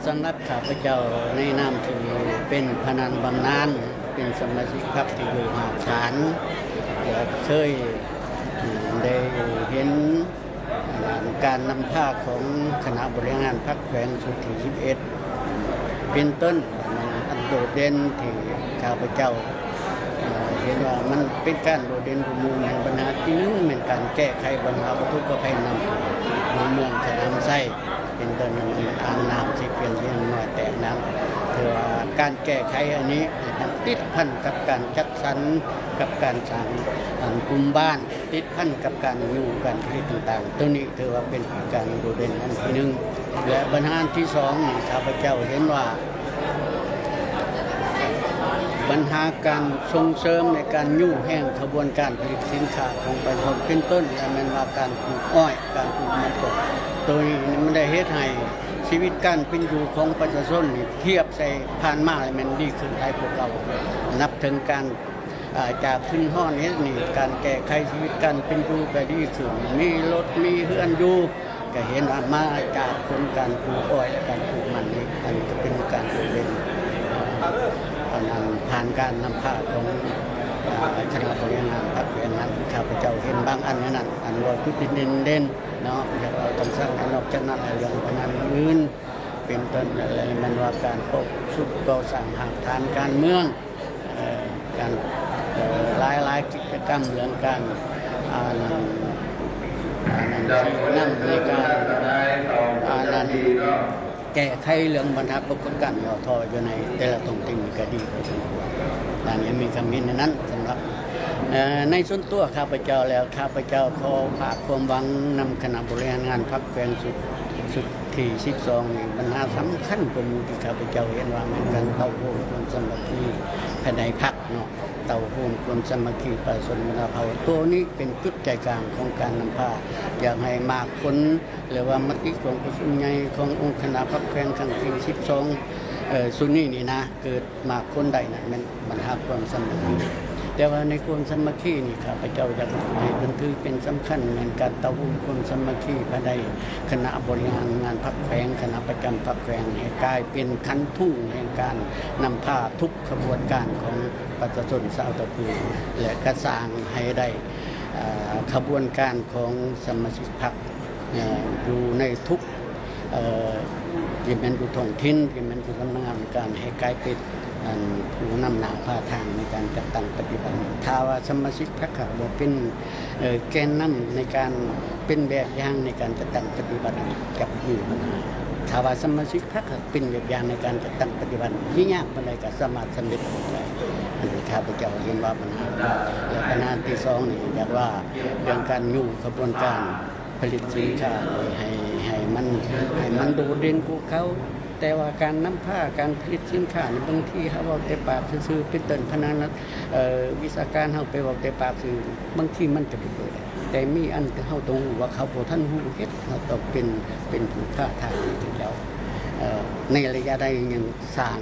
ສຳລັບຂ້າພະເຈົ້າໃນນາມທີ່ເປັນພະນັກບຳນານ ເປັນສະມາຊິກພັກທີ່ຢູ່ຮາກຖານ ແລະ ເຄີຍໄດ້ເຫັນການນຳພາຂອງຄະນະບໍລິຫານພັກແຂວງຊຸດທີສິບເອັດ ເປັນຕົ້ນ ອັນໂດດເດັ່ນທີ່ຂ້າພະເຈົ້າ ເອີ ເຫັນວ່າມັນເປັນການໂດດເດັ່ນກວ່າໝູ່ ແມ່ນບັນຫາທີໜຶ່ງ ແມ່ນການແກ້ໄຂບັນຫາອຸທົກກະໄພນ້ຳຖ້ວມໃນເມືອງສະໜາມໄຊ ເປັນຕົ້ນ ອ່າງນ້ຳທີ່ປ່ຽນແປງນ້ອຍແຕກໜັກ. ຖືວ່າການແກ້ໄຂອັນນີ້ມັນຕິດພັນກັບການຈັດສັນ ກັບການສ້າງ ອັນ ກຸ່ມບ້ານ ຕິດພັນກັບການຍູ້ການຜະລິດຕ່າງໆ ໂຕນີ້ຖືວ່າເປັນການໂດດເດັ່ນອັນທີໜຶ່ງ ແລະ ບັນຫາອັນທີສອງນີ້ ຂ້າພະເຈົ້າເຫັນວ່າ ບັນຫາການສົ່ງເສີມໃນການຍູ້ແຮງຂະບວນການຜະລິດສິນຄ້າຂອງປະຊາຊົນ ເປັນຕົ້ນ ແມ່ນວ່າການປູກອ້ອຍ ການປູກມັນຕົ້ນ ໂຕນີ້ມັນໄດ້ເຮັດໃຫ້ຊີວິດການເປັນຢູ່ຂອງປະຊາຊົນນີ້ ທຽບໃສ່ຜ່ານມາແລ້ວແມ່ນດີຂຶ້ນຫຼາຍກວ່າເກົ່າ ນັບເຖິງການ ອາ ຈາກທຶນຮອນເຮັດນີ້ ການແກ້ໄຂຊີວິດການເປັນຢູ່ກໍດີຂຶ້ນ ມີລົດມີເຮືອນຢູ່ ກໍເຫັນວ່າມາຈາກຜົນການປູກອ້ອຍ ແລະ ການປູກມັນນີ້ ອັນນີ້ກໍເປັນການໂດດເດັ່ນ ອັນນັ້ນ ຜ່ານການນຳພາຂອງ ອາ ຄະນະບໍລິຫານພັກແຂວງນັ້ນ ຂ້າພະເຈົ້າເຫັນບາງອັນໃນນັ້ນ ອັນເວົ້າຈຸດເດັ່ນໆເນາະ ຢາກເວົ້າຈັ່ງຊັ້ນ. ນອກຈາກນັ້ນແລ້ວ ເລື່ອງບັນຫາອື່ນ ເປັນຕົ້ນແມ່ນວ່າການປົກຊຸກກໍ່ສ້າງຮາກຖານການເມືອງ ເອີ ການ ເອີ ຫຼາຍໆກິດຈະກຳເລື່ອງການ ອັນນັ້ນ ອັນນັ້ນ ຊີ້ນຳໃນການ ອັນນັ້ນ ແກ້ໄຂເລື່ອງບັນຫາປົກກະການຫຍໍ້ທໍ້ຢູ່ໃນແຕ່ລະທ້ອງຖິ່ນກໍດີພໍສົມຄວນ. ອັນນີ້ມີຄຳເຫັນອັນນັ້ນສຳລັບ ເອີ ໃນສ່ວນຕົວຂ້າພະເຈົ້າແລ້ວ ຂ້າພະເຈົ້າຂໍຝາກຄວາມຫວັງນຳຄະນະບໍລິຫານງານພັກແຂວງຊຸດ ຊຸດ ທີສິບສອງນີ້ ບັນຫາສຳຄັນກວ່າໝູ່ທີ່ຂ້າພະເຈົ້າເຫັນວ່າແມ່ນການເຕົ້າໂຮມຄວາມສາມັກຄີພາຍໃນພັກເນາະ ເຕົ້າໂຮມຄວາມສາມັກຄີປະຊາຊົນບັນດາເຜົ່າ. ໂຕນີ້ເປັນຈຸດໃຈກາງຂອງການນຳພາ ຢາກໃຫ້ໝາກຜົນ ຫຼືວ່າມະຕິກອງປະຊຸມໃຫຍ່ຂອງອົງຄະນະພັກແຂວງຄັ້ງທີສິບສອງ ເອີ ຊຸດນີ້ນີ້ນະ ເກີດໝາກຜົນໄດ້ນະ ແມ່ນບັນຫາຄວາມສາມັກຄີ. ແຕ່ວ່າໃນຄວາມສາມັກຄີນີ້ ຂ້າພະເຈົ້າຢາກໃຫ້ເພິ່ນຖືເປັນສຳຄັນ ແມ່ນການເຕົ້າໂຮມຄວາມສາມັກຄີພາຍໃນຄະນະບໍລິຫານງານພັກແຂວງ, ຄະນະປະຈຳພັກແຂວງ ໃຫ້ກາຍເປັນຂັນທຸງແຫ່ງການນຳພາທຸກຂະບວນການຂອງປະຊາຊົນຊາວຕະປື ແລະ ກະສ້າງໃຫ້ໄດ້ ເອີ ຂະບວນການຂອງສະມາຊິກພັກ ເອີ ຢູ່ໃນທຸກ ເອີ ທີ່ແມ່ນຢູ່ທ້ອງຖິ່ນ ທີ່ແມ່ນຢູ່ສຳນັກງານການ ໃຫ້ກາຍເປັນ ອັນ ຜູ້ນຳໜ້າພາທາງໃນການຈັດຕັ້ງປະຕິບັດ. ຖ້າວ່າສະມາຊິກພັກຫາກບໍ່ເປັນ ເອີ ແກນນຳໃນການເປັນແບບຢ່າງໃນການຈັດຕັ້ງປະຕິບັດ ຈັກມີບັນຫາ. ຖ້າວ່າສະມາຊິກພັກຫາກເປັນແບບຢ່າງໃນການຈັດຕັ້ງປະຕິບັດ ຊິຍາກປານໃດກໍສາມາດສຳເລັດໄດ້. ອັນນີ້ຂ້າພະເຈົ້າເຫັນວ່າບັນຫາ ແລະ ບັນຫາທີສອງນີ້ ຢາກວ່າເລື່ອງການຍູ້ຂະບວນການ ຜະລິດສິນຄ້າໃຫ້ ໃຫ້ມັນ ໃຫ້ມັນໂດດເດັ່ນກວ່າເກົ່າ. ແຕ່ວ່າການນຳພາການຜະລິດສິນຄ້ານີ້ ບາງທີເຮົາເວົ້າແຕ່ປາກຊື່ໆ ເປັນຕົ້ນພະນັກງານ ເອີ ວິຊາການເຮົາໄປເວົ້າແຕ່ປາກຊື່ ບາງທີມັນຈະບໍ່ເປີດ. ແຕ່ມີອັນທີ່ເຮົາຕ້ອງຮູ້ວ່າເຂົາບໍ່ທັນຮູ້ເຮັດ ເຮົາຕ້ອງເປັນ ເປັນຜູ້ພາທາງໃຫ້ເຂົາເຈົ້າ ເອີ ໃນໄລຍະໃດຍັງສ້າງ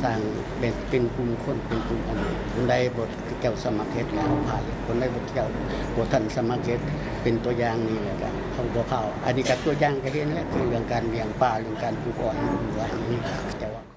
ສ້າງເປັນ ເປັນກຸ່ມຄົນ ເປັນກຸ່ມອັນນີ້ ຄົນໃດບໍ່ ເຈົ້າສະໝັກເຮັດແລ້ວເຮົາພາເຮັດ ຄົນໃດບໍ່ ເຈົ້າບໍ່ທັນສະໝັກເຮັດ ເປັນຕົວຢ່າງນີ້ແລ້ວກະເຮົາບໍ່ພາ. ອັນນີ້ກະຕົວຢ່າງກະເຫັນແລ້ວ ຄືເລື່ອງການລ້ຽງປາ ເລື່ອງການປູກອ້ອຍ ເລື່ອງອັນນີ້ກະເຈົ້າ